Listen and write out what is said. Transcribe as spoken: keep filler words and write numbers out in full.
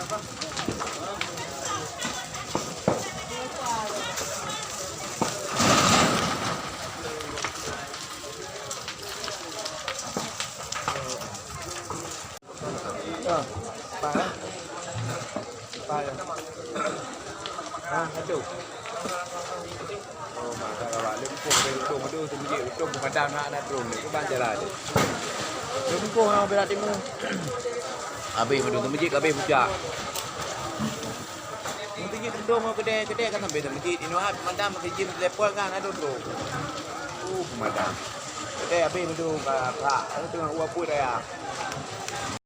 Ha, apa ya? Ha, aduh. Oh, masa kawan. Leumpung, leumpung, aduh, tu meujiek, leumpung pemadam nak, nak turun. Itu ban jalan. Leumpung yang bela timu. Habis, aduh, tu meujiek, habis pucak. Mungkin jih teuntông ngon keudè, keudè kan sampai teumeujiet. Inoe pemadam meukeujeuet telepon kan, aduh, bro. Uh, pemadam. Keudè habéh meudong ka, ka. Aduh, teungoh uwa peuet raya.